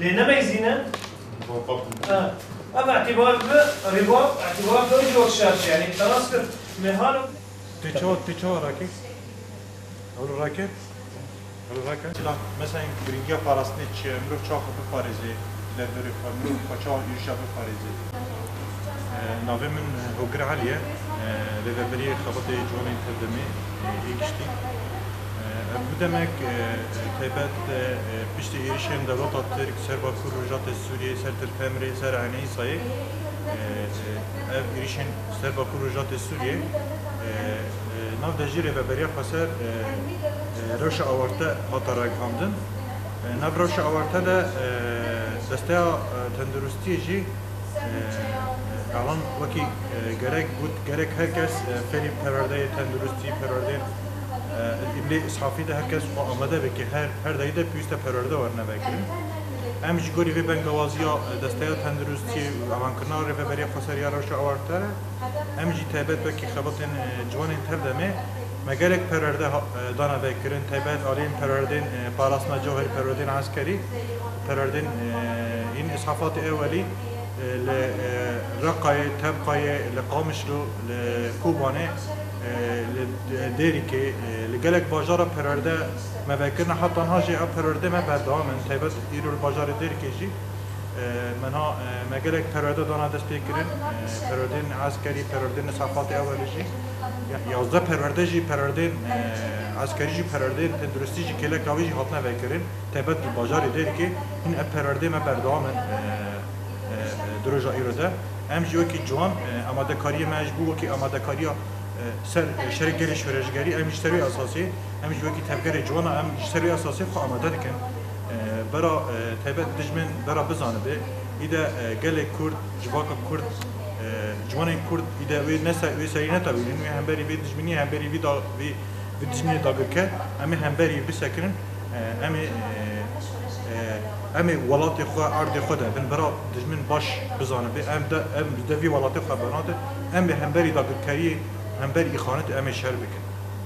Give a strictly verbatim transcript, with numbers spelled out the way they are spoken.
Lê ne meyzîne? Ha. Ev îtibar bi rîbab, îtibar bi wek şert, yani teras kir. Mehal. Tu çawa, tu çawa rakî? Ew rakî? Ew rakî? Mesela, mesela girîngiya parastinê çi ye? Mirov çawa xwe biparêze, derberê xwe, mirov xwe çawa êrişa biparêze? E, navê min Hogir Elî ye. E, rêveberiyê Xebatê Ciwanên Tevdemê, e, yê giştî. E, ev bi demek, e, e, taybet, e, e, piştî êrişên dewleta Tirk ser Bakur Rojatê Sûriyê, ser Til Temirê, ser Eneyîsayê, e, e, ev êrişên ser Bakur Rojatê Sûriyê, e, e, nav de jî Rêveberiya Xweser, e, e, rewşa awarte hate ragihandin. E, nav rewşa awarte de, e, desteya, e, tenduristiyê jî, e, e, elan wekî, e, gerek got, gerek her kes, e, fêrî perwerdeyê tenduristî, perwerdeyên, e, îmlê îshafî de her kes xwe amade bike, her, her dayî de pêwîst e perwerde werine vekirin. Em ji gorî vê bengawaziya, e, desteya tenduristiyê û elankirina Rêveberiya Xweser ya rewşa awarte re, em jî taybet wekî Xebatên, e, Ciwanên Tevdemê me gelek perwerde ha-, e, dane vekirin, taybet aliyên perwerdên, e, parastina cewherî, perwerdên eskerî, perwerdên, e, yên îshafatê ewelî, e, li, e, Reqayê, Tebqayê, li Qamişlo, li Kobanê, e, li Dêrikê, e, li gelek bajara perwerde me vekirine, heta niha jî ev perwerdê me berdewam in. Taybet îro li bajarê Dêrikê jî, e, me niha, e, me gelek perwerde dana destpêkirin. E, perwerdên eskerî, perwerdên îshafatê ewelî jî. Ya-, yazdeh perwerde jî, perwerdên, e, eskerî jî, perwerdên tenduristî jî, kêleka wî jî hatine vekirin. Taybet li bajarê Dêrikê hîn ev perwerdê me berdewam in, e, e, e, di roja îro de. Em jî wekî ciwan, e, amadekariyê me ji bo wekî amadekariya, e, ser, e, şerê gelê şoreşgerî, em jî ser wê esasê, em jî wekî tevgerê ciwana, em ji ser wê esasê xwe amade dikin. E, bera, e, taybet dijmin bera bizanibe, î de, e, gelê Kurd, civaka Kurd, e, ciwanên Kurd, î de wê ne se-, wê serî netewînin, wê hemberî vê dijminî, hemberî vî da-, vî, vî dijminê dagirker, em ê hemberî bisekinin. E, em ê, e, e, em ê welatê xwe, erdê xwe de bin, bira dijmin baş bizanibe. Em de, em de vî welatê xwe benadin. Em ê hemberî dagirkeriyê, hemberî îxanetê em ê şer bikin.